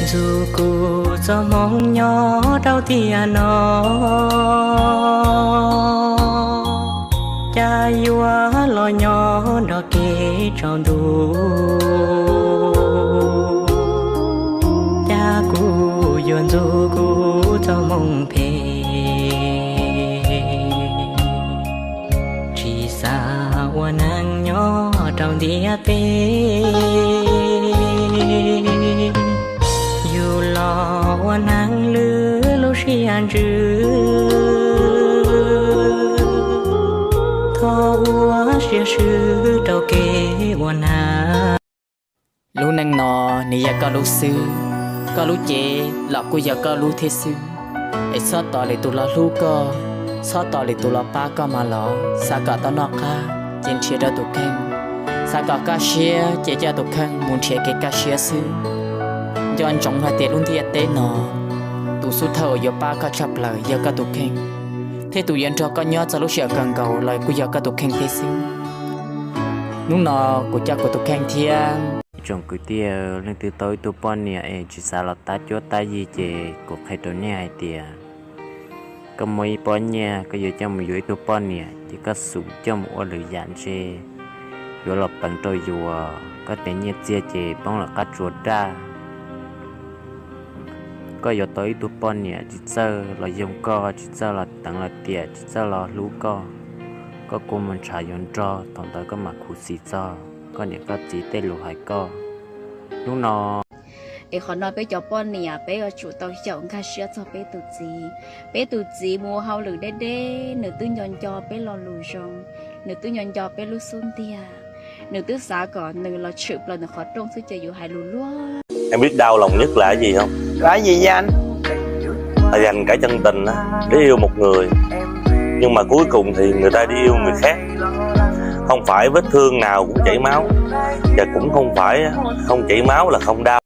Txug kuv txoj hmoo nyob rau tiam no, cas yuav los nyob nrog kev tsaus ntuj, cas kuv yuav ntxub kuv txoj hmoo phem. Tsis xav ua neeg nyob rau ntiaj teb, yug los ua neeg lwm lub siab ntsws, thov ua siab swb rau kev ua neeg. Lub neej no nws yog koj lub xwb, koj lub cev los kuj yog koj lub thiab xwb. Es txhob tos lwm tus los hlub koj, txhob tos lwm tus los pab koj mas los xav kom tau noj qab ces nrhiav rau tus kheej, xav kom kaj siab ces coj tus kheej mus nrhiav kev kaj siab xwb. Nco ntsoov hais tias lub ntiaj teb no, tus xub thawj uas yuav pab koj tshaj plaws yog koj tus kheej, thiab tus yuav nrog koj nyob txog lub sij hawm kawg nkaus los kuj yog koj tus kheej thiab xwb. Hnub no kuv coj kuv tus kheej thiab. Ib tsoom kwv tij, leej twg tau ib tug poj niam es tsis xav los tab cuab tab yig ces kuv qhia rau nej hais tias, koj muaj ib pob nyiaj koj yuav coj mus yuav ib tug poj niam ces koj xub coj mus ua lwm yam ntshe yuav los peev rau yus, koj tes nyiaj txiag ces poob lawm qab tsuas daj. Koj yuav tau ib tug poj niam tsis txawj los yoog koj, tsis txawj los teev los tiam, tsis txawj los hlub koj, koj kua muag ntshav yuav nrog, thaum ntawd koj mam khuv xim txog koj niam koj txiv tej lus hais koj. Hnub no, es qhov no peb cov poj niam peb yuav tsum tau xyaum nkag siab txog peb tus txiv. Peb tus txiv mus ua hauj lwm deb deb, nws twb nco nco peb lo lus zoo, nws twb nco nco peb lub xub ntiag, nws twb xav kom nws los tshwm plaws nws qhov rooj xwb ces yus hais lus luag. Em biết đau lòng nhất là cái gì không? Là cái gì vậy anh? Là dành cả chân tình á, để yêu một người, nhưng mà cuối cùng thì người ta đi yêu người khác. Không phải vết thương nào cũng chảy máu, và cũng không phải không chảy máu là không đau.